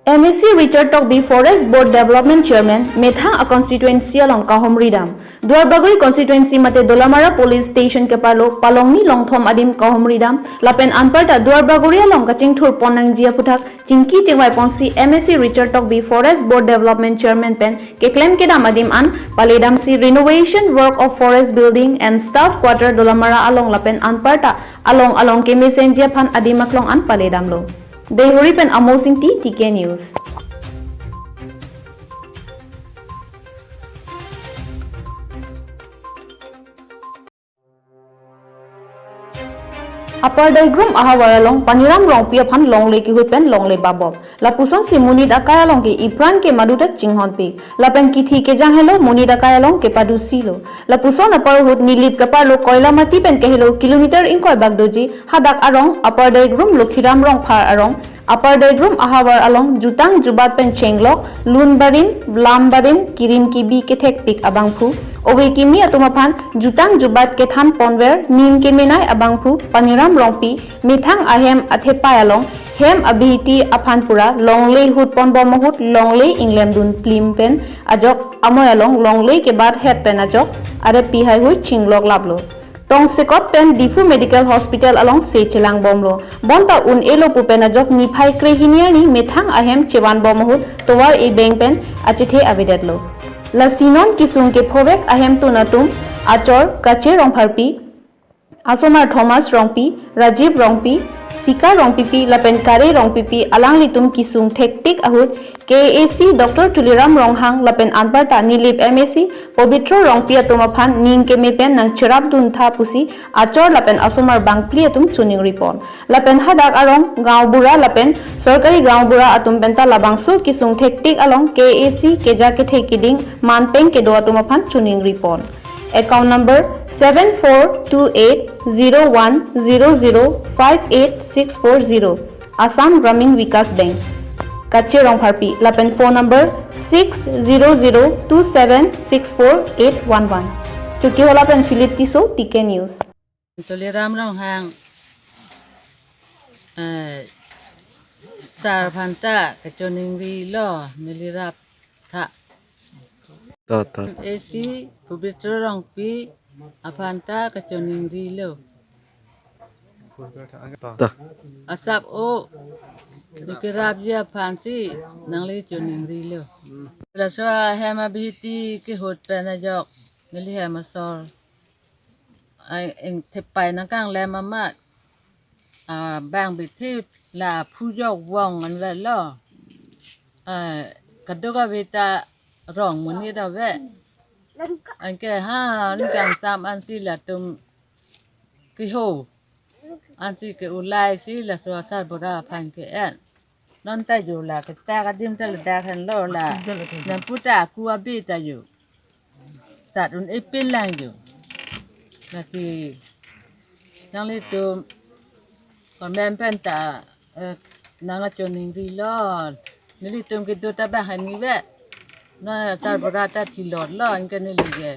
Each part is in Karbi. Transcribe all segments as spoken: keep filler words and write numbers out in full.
M A C Richard Tokbi Forest Board Development Chairman methang a constituency along kahumri dam. Duarbagori constituency mate Dolamara Police Station keparlo palongni longthom adim kahumri dam lapen anparta Duarbagori along kachingthur pon nangji aphuthak chingki chingvai ponsi M A C Richard Tokbi Forest Board Development Chairman pen keklem kedam adim an pale damsi renovation work of forest building and staff quarter Dolamara along lapen anparta along along kemesenji aphan adim aklong an pale damlo. Deihori pen Amos Ingti, T K News. Upper Daigrum ahavar along Paniram Rongpi aphan longle kehut pen longle babop. Lapusonsi monit akai along ke ipran ke maduta chinghonpik. Lapen kithi kejang helo monit akai along kepadusilo. Lapuson apor ahut Nilip keparlo Koilamati pen kehelo kilometer ingkoi bak doji hadak arong Upper Daigrum Lokhiram Rongphar arong Upper Daigrum ahavar along jutang jubat pen chenglok, lun barin, lam barin, kirim kibi kethekpik abangphu, ove kimi atum aphan jutang jubat kethan ponver, ning kemenei abangphu, Paniram Rongpi, methang ahem athepai along, hem abihiti aphan pura, longle hut ponbom ahut, longle inglemdun plim pen, ajok amoi along, longle kebat het pen ajok, arepi haihui chinglok laplo. Tongsekot pen Diphu Medical Hospital alongsi chelangbomlo. Bonta un-elo pu pen ajok niphai krehini arni methang ahem chevanbom ahut tovar ebeng pen achethe avedetlo. Lasi non kesung kephovek ahemtun atum achor Kache Rongpharpi, asomar Thomas Rongpi, Rajiv Rongpi, Sika Rongpipi lapen Kare Rongpipi alanglitum kesung thektik ahut K A A C Doctor Tuliram Ronghang lapen anparta Nilip M A C Pobitro Rongpi atum aphan ning keme pen nangcherapdun tha pusi achor lapen asomar bangphli atum choningri pon. Lapen hadak arong gaonbura lapen sorkari gaonbura atum penta labangso kesung thektik along K A A C keja kethe kiding manpeng kedo atum aphan choningri pon. Account number seven four two eight zero one zero zero five eight six four zero. Assam Gramin Vikas Bank. Kache Rongpharpi lapen phone number six zero zero two seven six four eight one one. Chuki Hola pen Philip Tisso, T K News. Tuliram Ronghang, eh, sar aphanta kachoningrilo, neli rap tha. Ta, ta. A C Pobitro Rongpi aphanta kachoningrilo. Ta. Asap o, neli kerapji aphansi nangli choningrilo. Laso ahem abihiti kehut pen ajok, neli hem asor. Ai, ing thepai nangkanglem amat. Ah, bang bithi la phujok vong anvetlo. Ah, kadokave ta rong monit ave. Anke ha, ningkangsam ansi latum keho. Ansi ke-ulai si laso asarbura aphan ke-en. Non ta jo la ketak adim ta ladak henlo la. Nangputa aku abi ta jo. Sat un-e pin lang jo. Lasi nanglitum comment pen ta, eh, nangkachoningrilo. Nelitum kedo ta bang hini ve. Non asarbura ta thilotlo anke neli ke.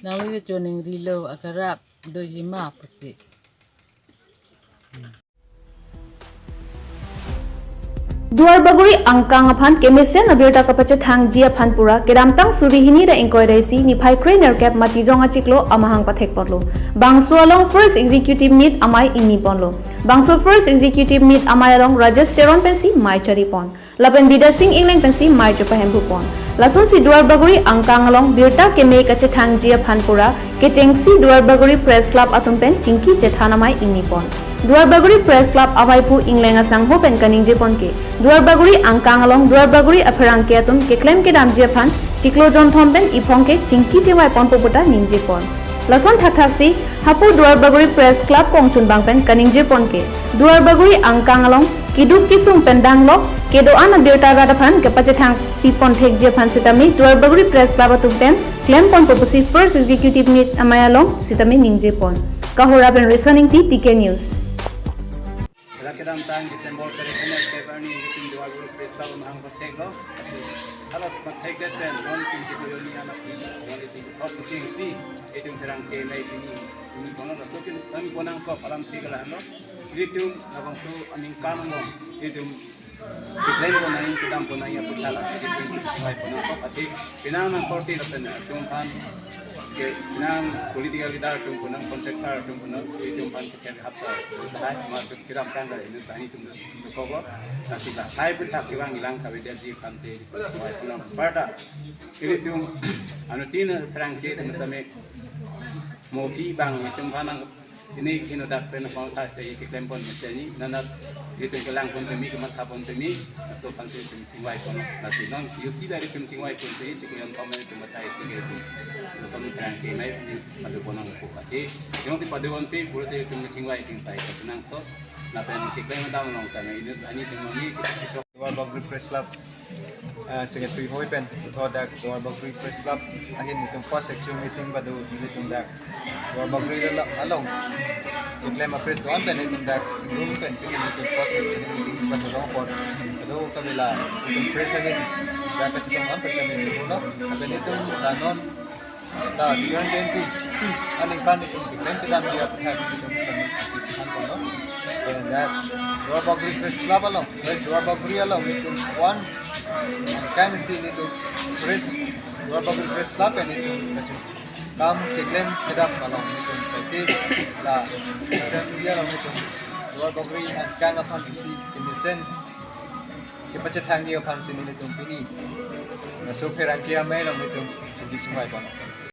Nangli choningrilo, akarap doji ma pusi. Duarbagori angkang aphan kemesen abirta kapachethangji aphan pura kedamtang suri hini ra ingkoi ra isi niphai krenerkep Matijong achiklo amahang pathek ponlo. Bangso along First Executive Meet amei ingni ponlo. Bangso First Executive Meet amei along Rajesh Teron pensi mei chari pon. Lapen Bidya Sing Engleng pensi mei chepahemphu pon. Lasonsi Duarbagori angkang along birta keme kachethangji aphan pura kechengsi Duarbagori Press Club atum pen chingki chethan amei ingni pon. Duarbagori Press Club avaiphu Engleng asangho pen kaningje pon ke, Duarbagori angkang along Duarbagori apherangke atum keklem kedamji aphan chiklo jonthom pen iphong ke chingki chingvai ponpo puta ningje pon. Lason thakthaksi hapu Duarbagori Press Club kongchunbang pen kaningje pon ke, Duarbagori angkang along keduk kesung pen danglok kedo-an abirta rat aphan kepachethang pipon thekji aphan sitame Duarbagori Press Club atum pen klem ponpo pusi First Executive Meet amei along sitame ningje pon. Kohora pen Reson Ingti, T K News. Dak kedamtang December tarik kena ke arni itum Duarbagori Press Club amahang patheklo. Lasi hala pathekdet pen non kin chiko yoni anak kin non itum hok chingsi itum pherangke mei pini ini kono laso kin kami ponangkok alam tiga lah no. Itum labangso aningkan lo itum Keklem pon nangji, kedam pon nangji aphuthak lasi ilitum chingvai pon nangkok. Athe penang nangkorte lapen atum aphan ke, penang political leader atum pu nang, contractor atum pu nang, ilitum aphan kethek hap ta, tahai ma kedam tang ta, ini tani tum koklo. Lasi lahai aphuthak kevang ilang kavedet ji aphan te chingvai pon nang. Parta ilitum anuttin apherangke atum sitame mo aphi bang ilitum aphan nang, ini kino dak pen pon thak te keklem pon mesen ni, nanat ilitum kelang pon tumi, kematha pon tumi, laso aphan si ilitum chingvai pon. Lasi non J C da ilitum chingvai pon tumi, chiklo jon pon ilitum batai si ke ilitum. Laso apherangke mai padu pon nangkok. Athe jongsi padu pon pi pulote ilitum chingvai chingsai kenangsot. Lapen keklem kedam along tame inut ani tum mami kita kechok. Duarbagori Press Club, ah, Secretary hoi pen puthot dak Duarbagori Press Club ahin itum first section meeting badu, ilitum dak Duarbagori ala-, along keklem a-press do-an pen itum dak chingrum pen pini itum first section meeting badu long pon. Badu kavela itum press ahin dak kachetong an pen kami itum pulo. Lapen itum danon la two thousand twenty-two aningkan itum keklem kedam dia aphuthak itum submit itum han kono. Then that Duarbagori Press Club along, West Duarbagori along itum one kan si itum press, Duarbagori Press Club and itum kam keklem kedam along itum pati la social media along itum Duarbagori angkang aphan isi kemesen kepachethangji aphan si nelitum pini laso apherangke amei along itum chingki chingvai pon.